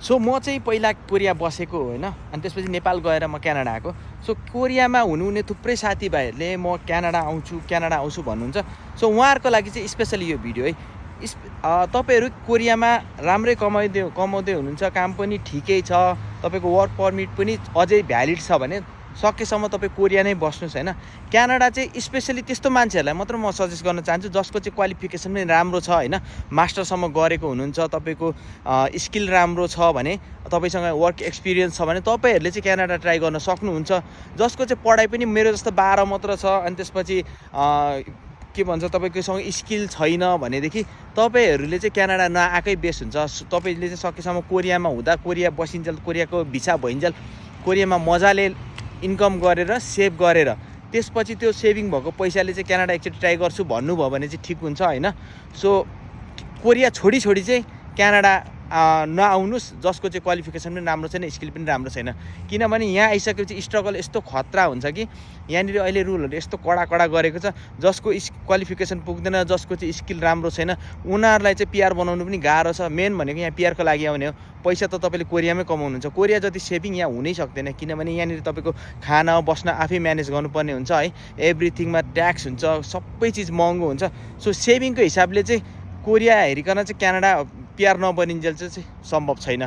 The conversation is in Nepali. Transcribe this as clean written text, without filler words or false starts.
सो म चाहिँ पहिला कोरिया बसेको होइन, अनि त्यसपछि नेपाल गएर म क्यानाडा आएको। सो कोरियामा हुनुहुने थुप्रै साथीभाइहरूले म क्यानाडा आउँछु भन्नुहुन्छ। सो उहाँहरूको लागि चाहिँ स्पेसली यो भिडियो है। तपाईँहरू कोरियामा राम्रै कमाउँदै हुनुहुन्छ, काम पनि ठिकै छ, तपाईँको वर्क पर्मिट पनि अझै भ्यालिड छ भने सकेसम्म तपाईँ कोरिया नै बस्नुहोस् होइन। क्यानाडा चाहिँ स्पेसली त्यस्तो मान्छेहरूलाई मात्र म सजेस्ट गर्न चाहन्छु जसको चाहिँ क्वालिफिकेसन पनि राम्रो छ होइन, मास्टरसम्म गरेको हुनुहुन्छ, तपाईँको स्किल राम्रो छ भने, तपाईँसँग वर्क एक्सपिरियन्स छ भने तपाईँहरूले चाहिँ क्यानाडा ट्राई गर्न सक्नुहुन्छ। जसको चाहिँ पढाइ पनि मेरो जस्तो 12 मात्र छ, अनि त्यसपछि के भन्छ तपाईँकोसँग स्किल छैन भनेदेखि तपाईँहरूले चाहिँ क्यानाडा नआएकै बेस्ट हुन्छ। तपाईँले चाहिँ सकेसम्म कोरियामा हुँदा कोरिया बसिन्जेल, कोरियाको भिसा भइन्जेल कोरियामा मजाले इन्कम गरेर सेभ गरेर त्यसपछि त्यो सेभिङ भएको पैसाले चाहिँ क्यानाडा एकचोटि ट्राई गर्छु भन्नुभयो भने चाहिँ ठिक हुन्छ होइन। सो कोरिया छोडी चाहिँ क्यानाडा नआउनुहोस् जसको चाहिँ क्वालिफिकेसन पनि राम्रो छैन, स्किल पनि राम्रो छैन। किनभने यहाँ आइसकेपछि स्ट्रगल यस्तो खतरा हुन्छ कि यहाँनिर अहिले रुलहरू यस्तो कडा गरेको छ, जसको क्वालिफिकेसन पुग्दैन, जसको चाहिँ स्किल राम्रो छैन उनीहरूलाई चाहिँ पिआर बनाउनु पनि गाह्रो छ। मेन भनेको यहाँ पिआरको लागि आउने हो, पैसा त तपाईँले कोरियामै कमाउनुहुन्छ। कोरिया जति सेभिङ यहाँ हुनै सक्दैन, किनभने यहाँनिर तपाईँको खाना बस्न आफै म्यानेज गर्नुपर्ने हुन्छ है, एभ्रिथिङमा ट्याक्स हुन्छ, सबै चिज महँगो हुन्छ। सो सेभिङको हिसाबले चाहिँ कोरिया हेरिकन चाहिँ क्यानाडा पिआर नबनिन्जेल चाहिँ सम्भव छैन।